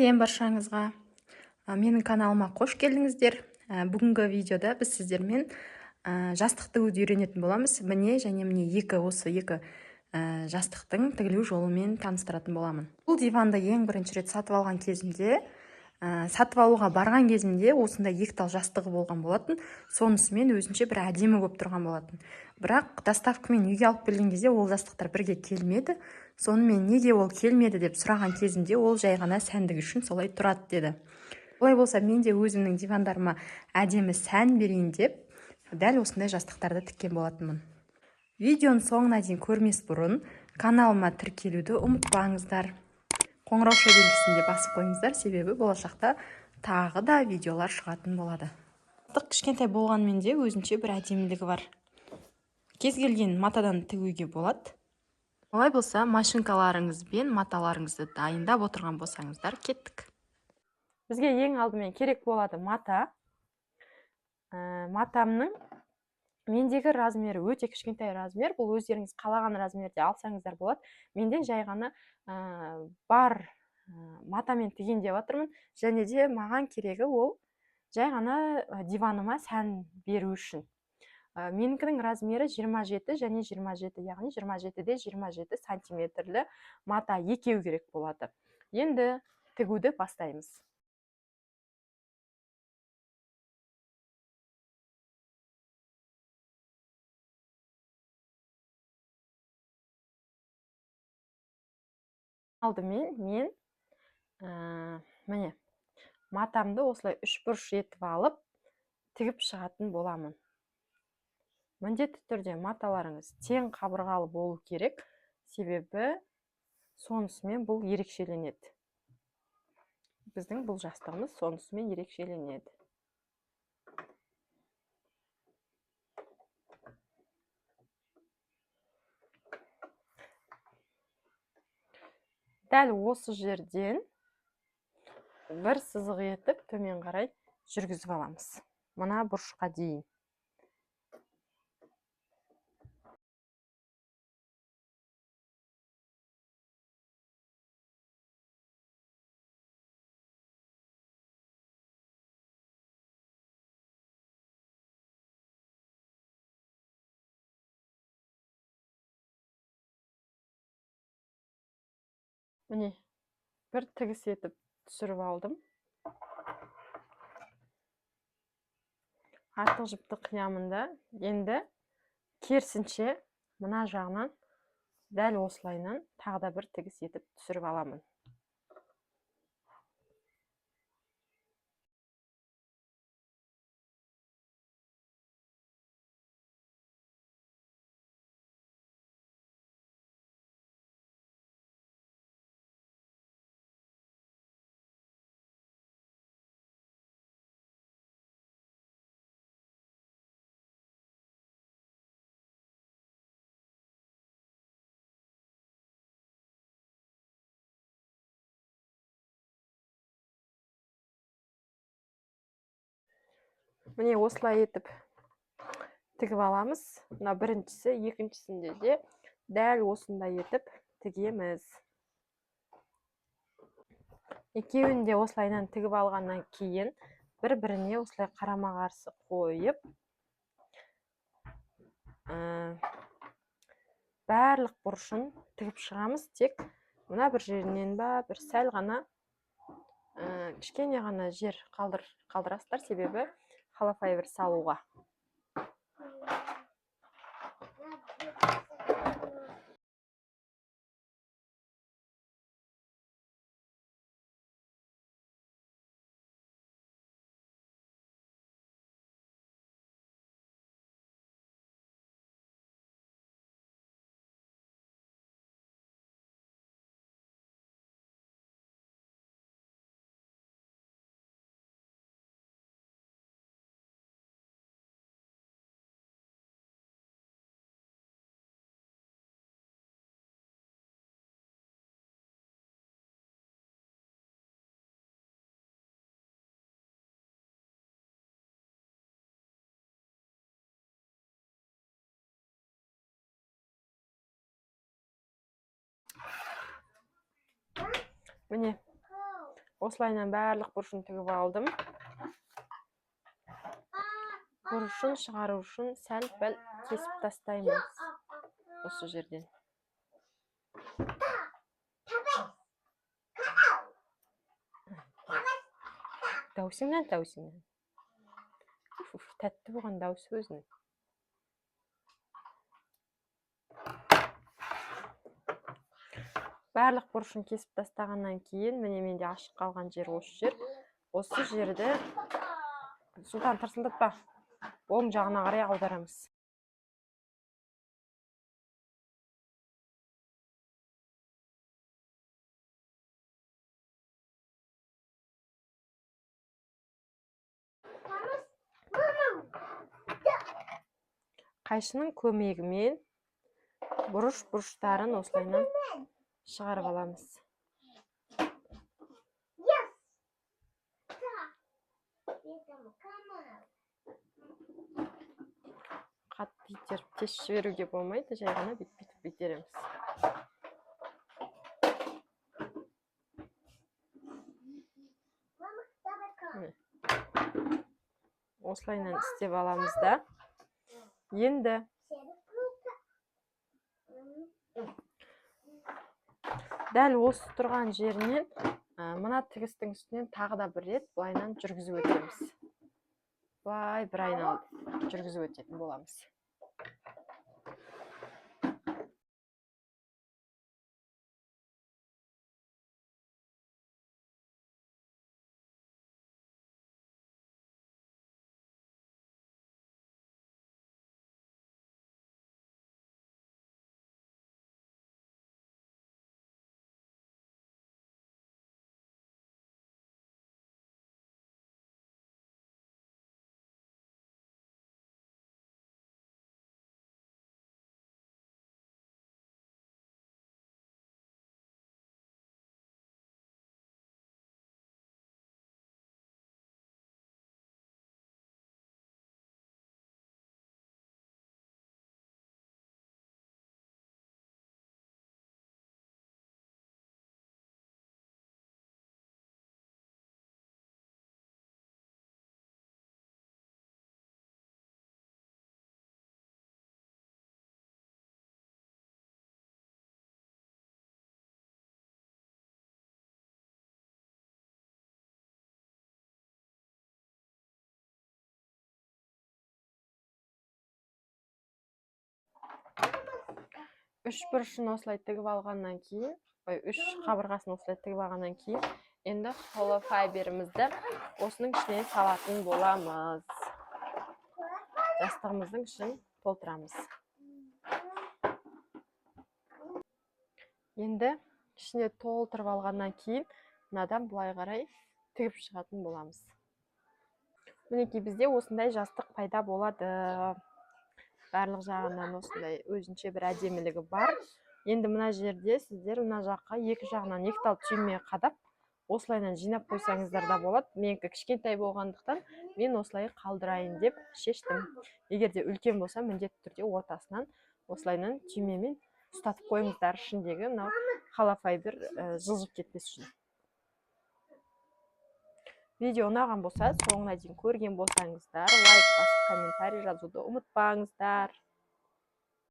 Сәлем баршаңызға. Менің каналыма қош келдіңіздер. Бүгінгі видеода біз сіздермен жастық тігуді үйренетін боламыз. Міне және міне екі осы екі жастықтың тігілу жолымен таныстыратын боламын. Бұл диванды ең бірінші рет сатып алған кезімде, сатып алуға барған кезімде осындай екі тал жастығы болған болатын. Сонысымен өзінше бір әдемі болып тұрған болатын. Бірақ доставкамен үйге алып келген кезде ол жастықтар бірге келмеді. Сонымен неге ол келмеді деп сұраған кезімде ол жай ғана сәндік үшін солай тұрады деді. Олай болса мен де өзімнің дивандарыма әдемі сән берейін деп дәл осындай жастықтарды тіккен болатынмын. Видеоның соңына дейін көрмес бұрын каналыма тіркелуді ұмытпаңыздар. Қоңырауша белгісін де басып қойыңыздар, себебі болашақта тағы да видеолар шығатын болады. Жастық кішкентай болғанымен де өзінше бір әдемілігі бар. Кез келген матадан тігуге болады. Олай болса, машинкаларыңыз бен маталарыңызды дайындап отырған болсаңыздар, кеттік. Бізге ең алдымен керек болады мата. Матамның мендегі размері өте кішкентай размер. Бұл өздеріңіз қалаған размерде алсаңыздар болады. Менде жай ғана бар матамен тігейін деп жатырмын. Және де маған керегі ол жай ғана диваныма сән беру үшін. Менікінің размері 27 және 27, яғни 27-де 27 сантиметрлі мата екеу керек болады. Енді тігуді бастаймыз. Алдымен мен міне матамды осылай үшбұрыш етіп алып тігіп шығатын боламын. Міндетті түрде маталарыңыз тең қабырғалы болу керек, себебі сонысымен бұл ерекшеленеді. Біздің бұл жастығымыз сонысымен ерекшеленеді. Дәл осы жерден бір сызық етіп төмен қарай жүргізіп аламыз. Мына бұрышқа дейін. Міне, бір тігіс етіп түсіріп алдым. Артық жіпті қиямын да, енді керісінше мына жағынан дәл осылайынан тағы да бір тігіс етіп түсіріп аламын. Міне осылай етіп тігіп аламыз. Мына біріншісі, екіншісінде де дәл осындай етіп тігеміз. Екеуін де осылайынан тігіп алғаннан кейін бір-біріне осылай қарама-қарсы қойып, барлық бұрышын тігіп шығамыз. Тек мына бір жерінен ба, бір сәл ғана, кішкене ғана жер қалдырасыздар, себебі холофайбер салуға. Міне Осылайынан барлық бұрышын тігіп алдым. Бұрышын шығару үшін сәл-пәл кесіп тастаймыз осы жерден. Дауысыңнан, дауысыңнан. Уф, уф, тәтті болған дауыс өзінің. Барлық бұрышын кесіп тастағаннан кейін, міне менде ашық қалған жер осы жер. Осы жерді Сұлтан тырсылдатпа, оң жағына қарай аударамыз. Қайшының көмегімен бұрыш-бұрыштарын осылайынан шығарып аламыз. Қатты итеріп тез жіберуге болмайды, жай ғана бүйтіп-бүйтіп итереміз. Осылайынан істеп аламыз да. Енді дәл осы тұрған жерінен, мына тігістің үстінен тағы да бір рет былайынан жүргізіп өтеміз. Былай бір айналып жүргізіп өтетін боламыз. Үш бұрышын осылай тігіп алғаннан кейін, ой, үш қабырғасын осылай тігіп алғаннан кейін, енді холофайберімізді осының ішіне салатын боламыз. Жастығымыздың ішін толтырамыз. Енді ішіне толтырып алғаннан кейін, мынадан былай қарай тігіп шығатын боламыз. Мінекей бізде осындай жастық пайда болады. Барлық жағынан осындай өзінше бір әдемілігі бар. Енді мына жерде сіздер мына жаққа екі жағынан екі тал түйме қадап, осылайынан жинап қойсаңыздар да болады. Менікі кішкентай болғандықтан мен осылай қалдырайын деп шештім. Егер де үлкен болса, міндетті түрде ортасынан осылайынан түймемен ұстатып қойыңыздар, ішіндегі мынау холофайбер жылжып кетпес үшін. Видео ұнаған болса, соңына дейін көрген болсаңыздар, лайк басып, комментарий жазуды ұмытпаңыздар.